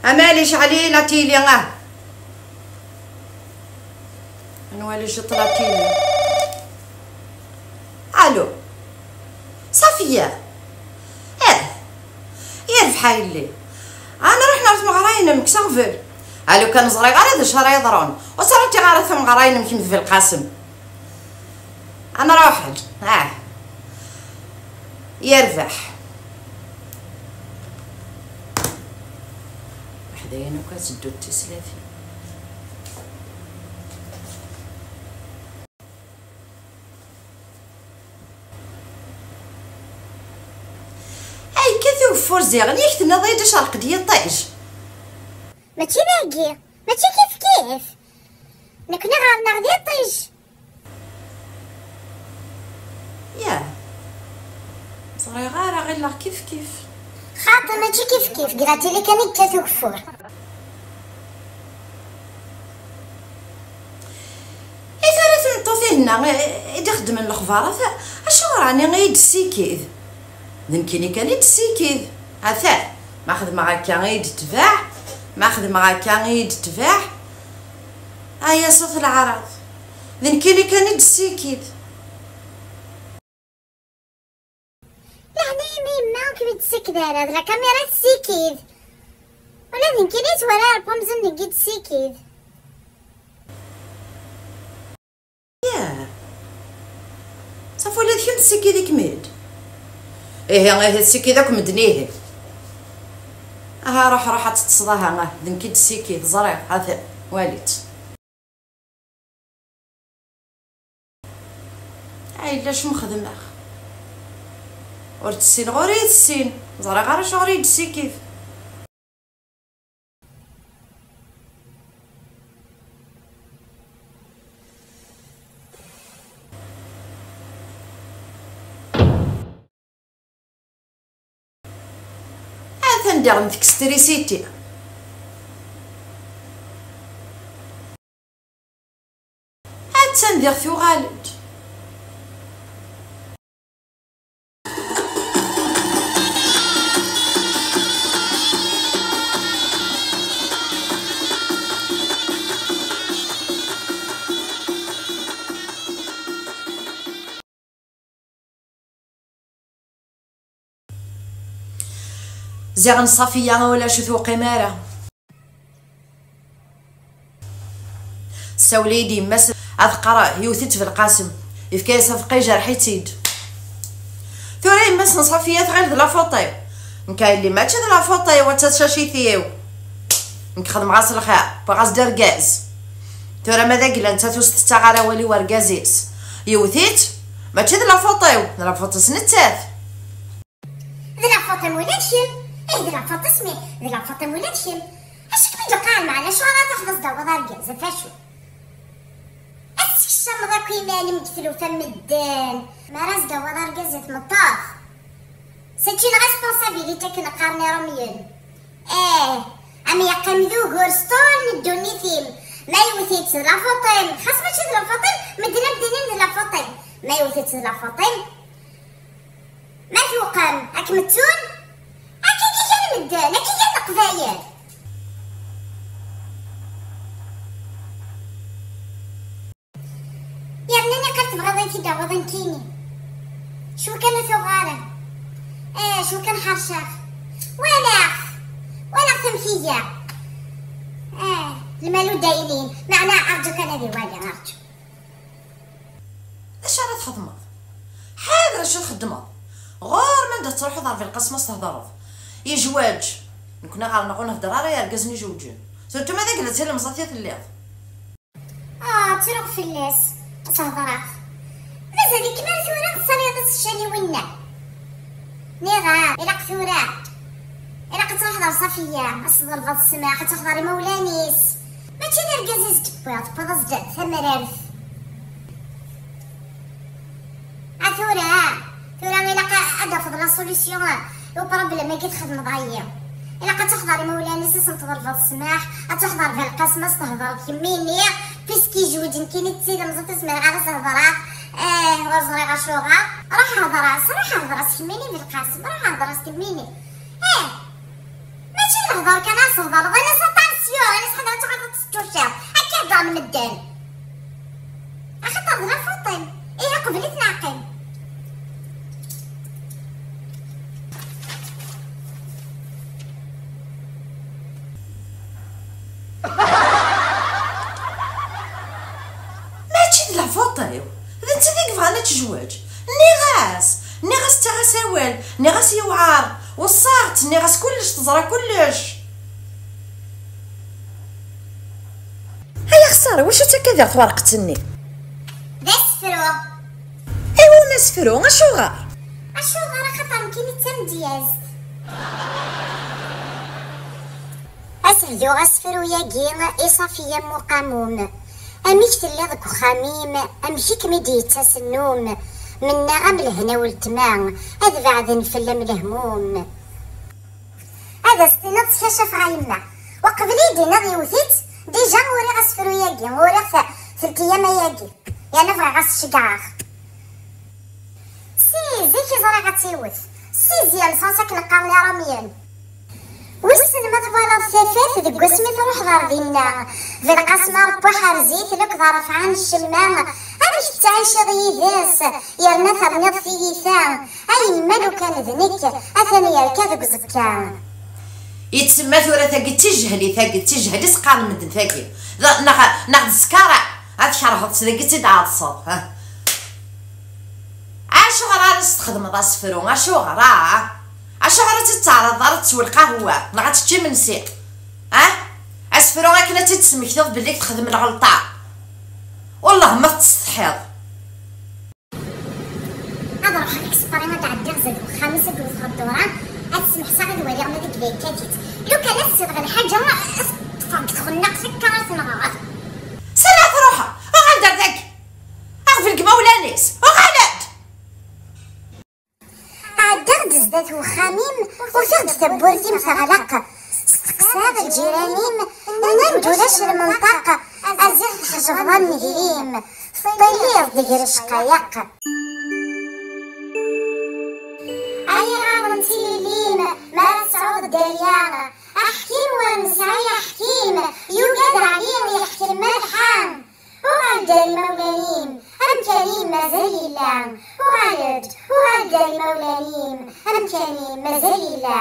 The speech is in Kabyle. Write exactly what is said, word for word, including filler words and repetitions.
Amalic, ɛli la tili, ah. Nwali ciṭ la tili. Allô. Safiya. Eh. Yerbeḥ a yelli. Ad nruḥ ɣer tmeɣra-inem, kkes aɣbel. Allô, kan ẓriɣ ara d acu ara yeḍrun. Ur ttṛaǧiɣ ara tameɣra-inem kemm d Belqasem. Ad nruḥ-d. Ah. Yerbeḥ. Weḥd-ayen akk ad teddu d tislatin. Ay, kkat ugeffur ziɣen, yak tenniḍ-iyi-d acerq d yiṭij. Mačči dagi, mačči kif kif. Nekni ɣer-neɣ d iṭij. Yah. Ẓriɣ ara, ɣileɣ kif kif. Xaṭi, mačči kif kif, deg la télé kan i yekkat ugeffur. I tura tmeṭṭut-ihin-a i, i d-ixeddmen lexbarat, acuɣer ɛni i yi-d-tessikid? D nekkini kan i d-tessikid. Atan, ma xedmeɣ akka i yi-d-tbeɛ, ma xedmeɣ akka i yi-d-tbeɛ. Ay a sat leɛraḍ, d nekkini kan i d-tessikid. Leɛnaya-m a yemma, ur kem-id-tessikid ara, d la caméra tessikid. Ula d nekkini twala ar pamzen deg i d-tessikid. Yah. Saf ula d kemm tessikid-ikem-id. Ihi, ihi tessikid akk medden ihi. Aha, ruḥ, ruḥ ad teṭṭseḍ, aha, ah, d nekk i d-tessikid, ẓriɣ, atan, wali-tt. Ay, yella acu m-xedmeɣ. Ur tt-ssineɣ, ur iyi-tessin. Ẓriɣ ara acuɣer i yi-d-tessikid. Atan diɣen tekkes trisiti. Attan diɣ tuɣal-d. Ziɣen Ṣafiya ulac ur tuqim ara. Tessawel-iyi-d yemma-s ad teqqar yewwet-itt Belqasem, yefka-yas afeqqa, yejreḥ-itt-id. Tura yemma-s n Ṣafiya tɣil d la faute-iw. Nekk a yelli mačči d la faute-iw, atta tcacit-iw. Nekk xedmeɣ-as lxir, wwiɣ-as-d argaz. Tura ma d agla nettat ur s-tettaɣ ara awal i urgaz-is. Yewwet-itt, mačči d la faute-iw, d la faute-s nettat. D la faute-im ula d kemm. Ih, d la faute-s, mais d la faute-im ula d kemm. Acu kem-id-iqaɛen, meɛna acuɣer ara truḥeḍ ad s-d-tawiḍ argaz, ɣef acu? Ad tessekcameḍ akk iman-im deg tlufa n medden. Mi ara s-d-tawiḍ argaz i tmeṭṭut. C'est une responsabilité akken qqaren Iṛumyen. Eh, am yeqqim d ugur s ṭul n ddunit-im. Ma yewwet-itt d la faute-im, xas mačči d la faute-im, medden am d-inin d la faute-im. Ma yewwet-itt d la faute-im, ma tuqem, ad kem-ttun. Akka i gan medden, akka i gan Leqbayel. Yerna niqal tebɣiḍ ad yi-t-id-tawiḍ nekkini. Cwi kan ur tuɣ ara. Eh, cwi kan ḥerceɣ. Walaɣ-t. Walaɣ-t amek iga. Eh, lmal ur daynin. Meɛna arǧu kan ad iwali, arǧu. D acu ara txedmeḍ? Ḥader acu txeddmeḍ. Ɣur-m anda tettruḥuḍ ɣer Belqasem ad s-thedreḍ. Yejwaǧ. Nekni ɣer-neɣ ur nhedder ara i yergazen ijewǧen. Surtout ma d agla d tilemẓit i telliḍ. Ah, ttruɣ fell-as, ad s-hedreɣ. Mazal-ikem ar tura tessaliḍ-as ccan i winna. Niɣ-am, ilaq tura, ilaq ad truḥeḍ ɣer Ṣafiya, ad s-tḍelbeḍ ssmaḥ, ad truḥeḍ ɣer imawlan-is. Mačči d argaz i s-d-tewwiḍ, tewwiḍ-as-d tamrart. A tura, tura ilaq ad d-tafeḍ la solution i uproblème-agi txedmeḍ ayi. Ilaq ad truḥeḍ ɣer imawlan-is, ad sen-tḍelbeḍ ssmaḥ, ad truḥeḍ ɣer Belqasem, ad s-thedreḍ kemmini, puisque yejweǧ nekkini d tilemẓit ur zmireɣ ara ad s-hedreɣ, eh, ur ẓriɣ acuɣer. Ruḥ hder-as, ruḥ hder-as kemmini Belqasem, ruḥ hder-as kemmini. Eh, mačči d Hḍeṛ kan, ad s-thedṛeḍ, alas aṭansyu, alas ḥader ad tuɣaleḍ ad teččucciḍ. Akka i heddṛen medden. Axaṭer d la faute-im. Ihi qbel i tneɛqem. Mačči d la faute-iw. D nettat i yebɣan ad tezweǧ. Nniɣ-as, nniɣ-as ttaɣ-as awal, nniɣ-as yewɛer. Weṣṣaɣ-tt, nniɣ-as kullec, teẓra kullec. Ay axṣar, wacu-tt akka diɣ twerqet-nni? D asefru. Iwa ma asefru, acuɣer? Acuɣer? Axaṭer nekkini d tamedyazt. Ad s-bduɣ asefru-yagi i Ṣafiya n Muqamum. Amek telliḍ deg uxxam-im? Amek i kem-id-yettas nnum? Mennaɣ-am lehna weltma, ad beɛden fell-am lehmum. Ad as-tiniḍ skacafeɣ a yemma. Uqbel i d-iniɣ yewwet-itt, déjà uriɣ asefru-yagi, uriɣ ta-, telkiyama-yagi. Yerna bɣiɣ ad s-ceggɛeɣ. Si zik i ẓriɣ ad tt-iwet. Si zi llsans akken qqaren Iṛumyen. Wissen ma twalaḍ tafat deg wasmi truḥeḍ ar dinna. Belqasem Aṛebbi ḥerz-it, Lukḍa Ṛefɛan ccemma. Amek tettɛiceḍ yid-s? Yerna terniḍ tiyita. A yemma lukan d nekk, atan yerka deg uẓekka. Yettsemma tura tagi d tijehlit, tagi d tijehlit qqaren medden tagi. D-, neɣ, neɣ d zzkara, ad tkerheḍ-tt dagi tt-id-ɛeḍseḍ, ha? Acuɣer ara s-txedmeḍ asefru? Acuɣer, ah? Acuɣer ur tt-id-teɛreḍ ara ad tesw lqahwa, neɣ ad tečč imensi? Ah? Asefru akken ad tt-id-tesmektiḍ belli txedem lɣelṭa. Wellah ma tettsetḥiḍ. Ad ruḥeɣ exprès ad ɛeddiɣ zdat uxxam-is ad d-wteɣ ddura, ad smeḥseɣ ad waliɣ ma deg la yekkat-itt. Lukan ad ssiɣeɣ lḥaǧa, ad ṭṭfeɣ deg txennaɣt akka ad tenɣeɣ. Sani ad truḥeḍ? Uɣal-d ar dagi! Aɣbel deg imawlan-is! Uɣal-d! Ɛeddaɣ-d zdat uxxam-im, ufiɣ-d tawwurt-im teɣleq. Steqsaɣ lǧiran-im, nnan-d ulac lmenṭaq, a ziɣ tḥejbeḍ a nnger-im, teṭṭiliḍ-d gar ccqayeq. Ayɣer n tililin ma ara tesɛuḍ dderya? Aḥkim ur nesɛi aḥkim, yugad Ɛli yeḥkem Malḥa. Uɣal-d ar imawlan-im, amkan-im mazal yella. Uɣal-d, uɣal-d ar imawlan-im, amkan-im mazal yella.